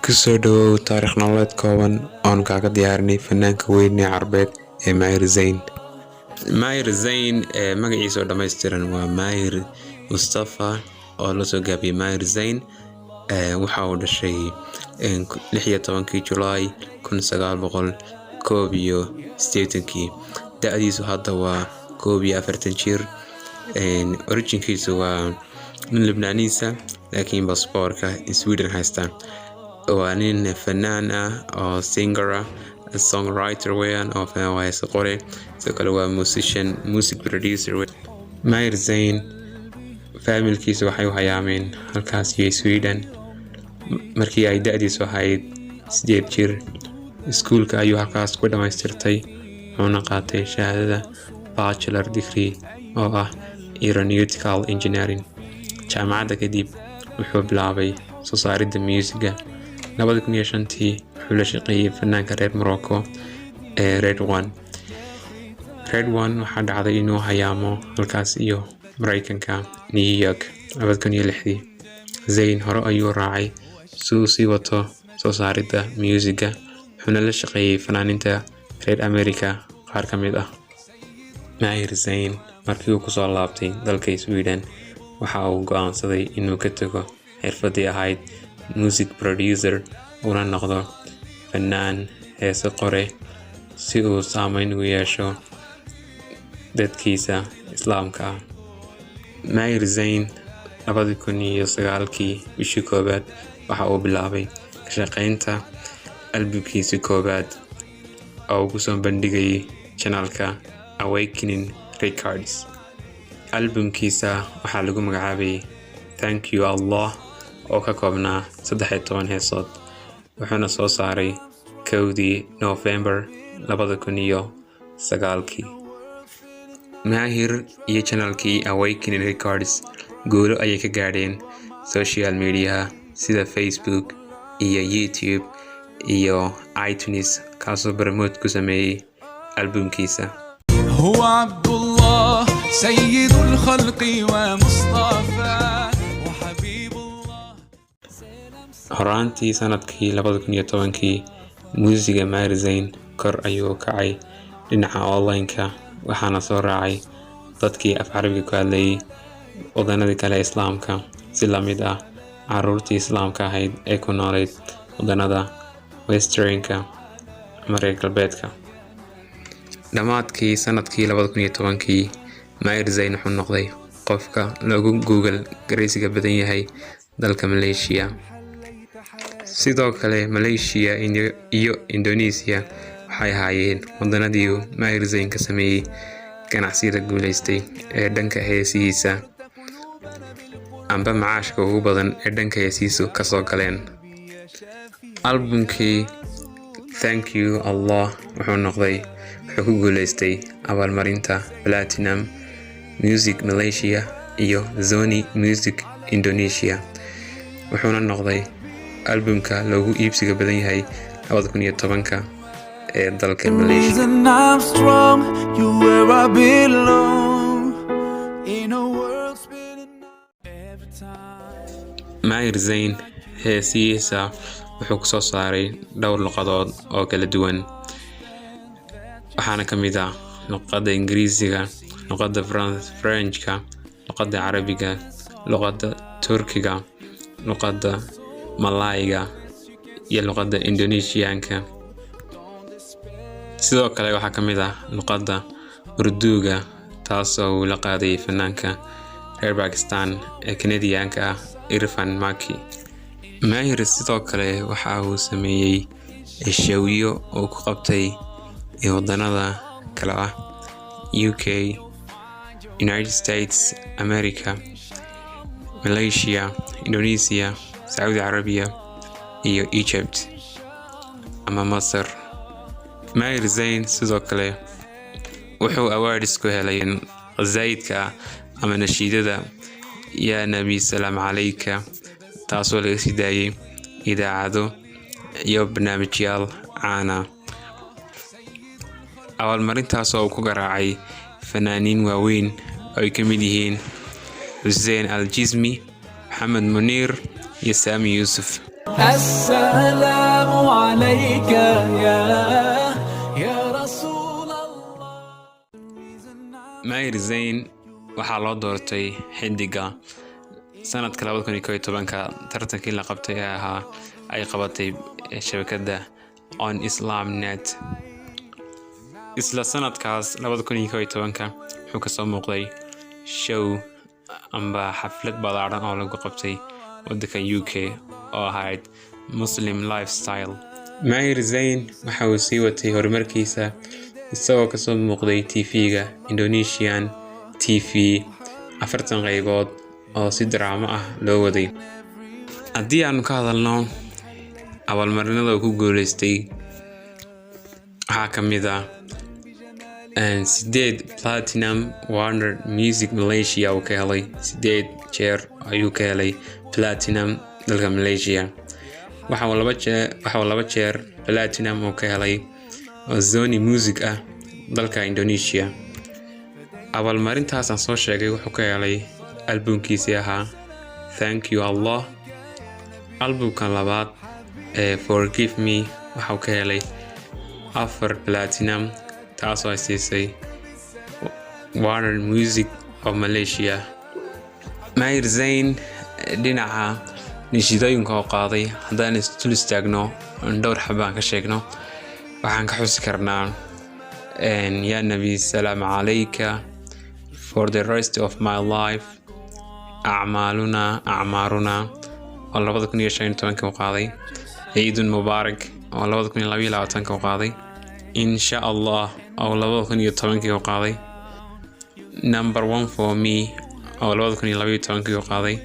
Kusoo dhawow taariikh nololeed kooban oon kaaga diyaarinay fanaanka weyn ee Carbeed ee Maher Zain. Maher Zain ee magaciisa oo dhammaystiran waa Maher Mustafa oo lasoo gaabiyey Maher Zain. Waxa uu dhashay 16-kii Julaay 1981-kii. Da'diisu hadda waa 41 jir. Originkiisu waa nin Libnaaniisa, laakiin basboorka Sweden haysta. Waa nin fanaan ah oo singer ah, songwriter weeyaan, oo heese qore. Sidoo kale waa musician, music producer. Maher Zain faamilkiisa waxay u hayaameen halkaas iyo Sweden markii ay da'diisu ahayd 8 jir. Iskuulka ayuu halkaas ku dhammaystirtay, wuxuuna qaatay shahaadada bachelor degree oo ah aeronautical engineering. Jaamacadda kadib wuxuu bilaabay soo saaridda muusiga. 2005-tii wuxuu la shaqeeyey fanaanka reer Morocco ee RedOne. RedOne waxaa dhacday inuu hayaamo halkaas iyo Mareykanka, New York, 2006-dii. Zayn hore ayuu raacay si uu sii wato soo saaridda muusiga, wuxuuna la shaqeeyey fanaaniinta reer America qaar ka mid ah. Maher Zain markii uu kusoo laabtay dalka Sweden, waxa uu go'aansaday inuu ka tago xirfadii ahayd music producer, una noqdo fanaan heese qore si uu saameyn ugu yeesho dadkiisa Islaamka ah. Maher Zain 2009-kii bishii koowaad waxa uu bilaabay ka shaqeynta albumkiisii koowaad oo uu kusoo bandhigayay channelka Awakening Records. Albumkiisa waxaa lagu magacaabayay Thank You Allah, oo ka koobnaa 13 heesood, wuxuuna soo saaray 1-dii November 2009-kii. Maahir iyo channelkii Awakening Records guulo ayay ka gaadheen social mediaha sida Facebook iyo YouTube iyo iTunes, kaasoo promote ku sameeyey albumkiisa. هو عبد الله سيد الخلق ومصطفى وحبيب الله. Horaantii sanadkii 2010-kii muusiga Maher Zain kor ayuu kacay dhinaca online-ka, waxaana soo raacay dadkii af Carabiga ku hadlayay wadanadii kale ee Islaamka, si la mid ah caruurtii Islaamka ahayd ee ku noolayd wadanada Westernka ama reer galbeedka. Dhammaadkii sanadkii 2010-kii Maher Zain wuxuu noqday qofka loogu Google garaysiga badan yahay dalka Malaysia. Sidoo kale Malaysia iyo Indonesia waxay ahaayeen wadanadii uu Maher Zain ka sameeyey ganacsiyada guuleystay ee dhanka heesihiisa amba macaashka ugu badan ee dhanka heesihiisu kasoo galeen. Albumkii Thank You Allah wuxuu ku guuleystay abaalmarinta Platinum Music Malaysia iyo Sony Music Indonesia, wuxuuna noqday albumka loogu iibsiga badan yahay 2010-ka ee dalka Malaysia. Reason I'm strong, you where I belong. In a world spinning every time. Maher Zain heesihiisa wuxuu kusoo saaray dhowr luqadood oo kala duwan, waxaana ka mid ah luqadda Ingiriisiga, luqadda Frenchka, luqadda Carabiga, luqadda Turkiga, luqadda Malayga iyo luqadda Indonesianka. Sidoo kale waxaa ka mid ah luqadda Urduga, taasoo uu la qaaday fanaanka reer Pakistan ee Canadianka ah Irfan Maki. Maher sidoo kale waxa uu sameeyey showyo uu ku qabtay wadanada kale ah UK, United States America, Malaysia, Indonesia, Saudi Arabia iyo Egypt ama Masar. Maher Zain sidoo kale wuxuu awards ku helay qasaa'idka ama nashiidada Ya Nabi Salaam Calayka, taasoo laga sii daayay idaacado iyo barnaamijyaal caana. Abaalmarintaas oo uu ku garaacay fanaaniin waaweyn oo ay ka mid yihiin Xuseen Al Jismi, Maxamed Muniir iyo Saami Yuusuf. السلام عليك يا رسول الله. Maher Zain waxaa loo doortay xidiga sanadka 2011-ka, tartankii la qabtay ee ahaa ay qabatay shabakadda On Islam Net. Isla sanadkaas 2011-ka wuxuu kasoo muuqday show amba xaflad ballaadhan oo lagu qabtay wadanka UK oo ahayd Muslim Lifestyle. Maher Zain waxa uu sii watay horumarkiisa, isagoo kasoo muuqday TV-ga Indonesian TV 40 qaybood oo si daraamo ah loo waday. Haddii aanu ka hadalno abaalmarinada uu ku guuleystay, waxaa ka mid ah sideed Platinum Warner Music Malaysia uu ka helay. Sideed jeer ayuu ka helay Platinum dalka Malaysia. Waxa uu laba jeer Platinum uu ka helay oo Sony Music ah dalka Indonesia. Abaalmarintaas aan soo sheegay wuxuu ka helay albumkiisii ahaa Thank You Allah. Albumka labaad ee Forgive Me waxauu ka helay afar Platinum, taasoo ay siisay Warner Music of Malaysia. Maher Zain dhinaca nashiidooyinka oo qaaday haddaan isdul istaagno, dhowr xabaan ka sheegno, waxaan ka xusi karnaa Ya Nabi Salaam Calayka, For the Rest of My Life, Acmaaluna Acmaaruna oo 2015-ka u qaaday, Ciidun Mubaarak oo 2022-ka u qaaday, Insha Allah oo 2010-kii u qaaday, Number One for Me oo 2012-kii u qaaday,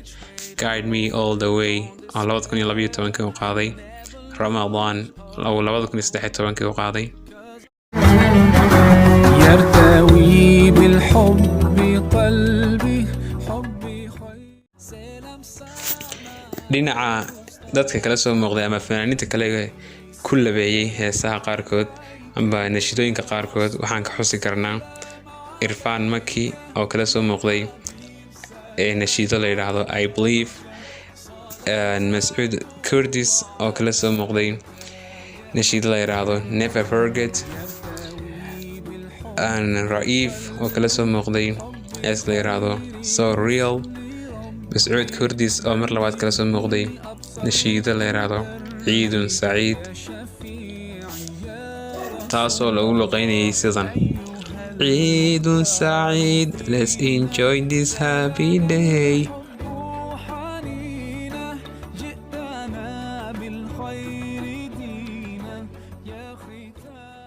Guide Me All the Way oo 2012-kii u qaaday, Ramadan oo 2013-kii u qaaday. يرتوي بالحب قلبي حبي خير سلام. Dhinaca dadka kala soo muuqday ama fanaaniinta kale ku labeeyey heesaha qaarkood amba nashidooyinka qaarkood, waxaan ka xusi karnaa Irfan Maki oo kala soo muuqday nashiido la yidhaahdo I Believe, Mascuud Kurdis oo kala soo muuqday nashiido la yidhaahdo Never Forget, Raif oo kala soo muuqday hees la yidhaahdo So Real, Mascuud Kurdis oo mar labaad kala soo muuqday nashiido la yidhaahdo Ciidun Saciid, taasoo lagu luqeynayay sidan: Ciidun Saciid, let's enjoy this happy day. حنينا جئتنا بالخير دينا يا ختام.